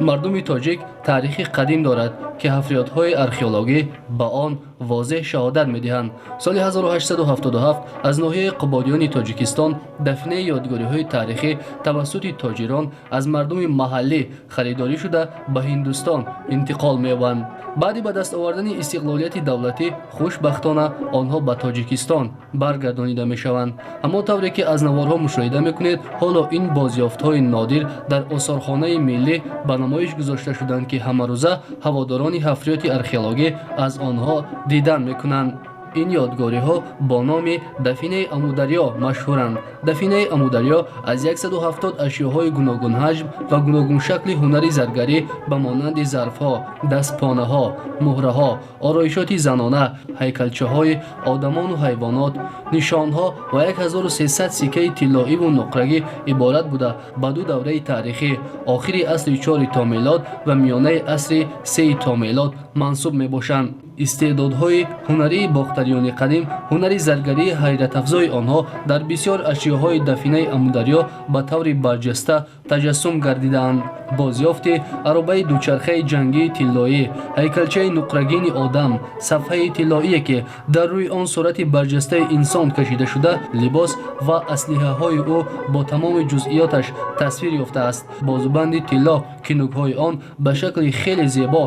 Мардуми тоҷик таърихи қадим дорад, ки ҳафриётҳои археологӣ ба он возеҳ шаҳодат медиҳанд. Соли 1877 аз ноҳияи Қубодиёни Тоҷикистон дафинаи ёдгориҳои таърихӣ тавассути тоҷирон аз мардуми маҳаллӣ харидорӣ шуда, ба Ҳиндустон интиқол меёбанд. Баъди ба даст овардани истиқлолияти давлатӣ, хушбахтона, онҳо ба Тоҷикистон баргардонида мешаванд. Ҳамон тавре ки аз наворҳо мушоҳида мекунед, ҳоло ин бозёфтҳои нодир дар осорхонаи миллӣ ба намоиш гузошта шуданд, ки ҳамарӯза ҳаводорони ҳафриёти археологӣ аз онҳо дидан мекунанд. Ин ёдгориҳо бо номи дафинаи Амударё машҳуранд. Дафинаи Амударё аз 170 ашёҳои гуногунҳаҷм ва гуногуншакли ҳунари заргарӣ ба монанди зарфҳо, дастпонаҳо, муҳраҳо, ороишоти занона, ҳайкалчаҳои одамону ҳайвонот, нишонҳо ва 1300 сиккаи тиллоиву нуқрагӣ иборат буда, ба ду давраи таърихӣ, охири асри чори то мелод ва миёнаи асри сеи то мелод, мансуб мебошанд. Истеъдодҳои ҳунарии бохтариёни қадим, ҳунари заргарии ҳайратафзои онҳо дар бисёр ашёҳои дафинаи Амударё ба таври барҷаста таҷассум гардидаанд. Бозёфти аробаи дучархаи ҷангии тиллоӣ, ҳайкалчаи нуқрагини одам, сафҳаи тиллоие, ки дар рӯи он сурати барҷастаи инсон кашида шуда, либос ва аслиҳаҳои ӯ бо тамоми ҷузъиёташ тасвир ёфтааст, бозубанди тилло, ки нукҳои он ба шакли хеле зебо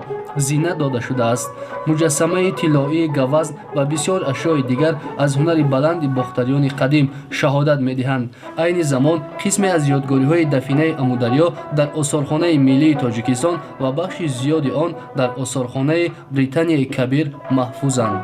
зинат дода шудааст, муҷассамаи тиллоии гавазн ва бисёр ашёи дигар аз ҳунари баланди бохтариёни қадим шаҳодат медиҳанд. Айни замон қисме аз ёдгориҳои дафинаи Амударё дар Осорхонаи миллии Тоҷикистон ва бахши зиёди он дар Осорхонаи Британияи Кабир маҳфузанд.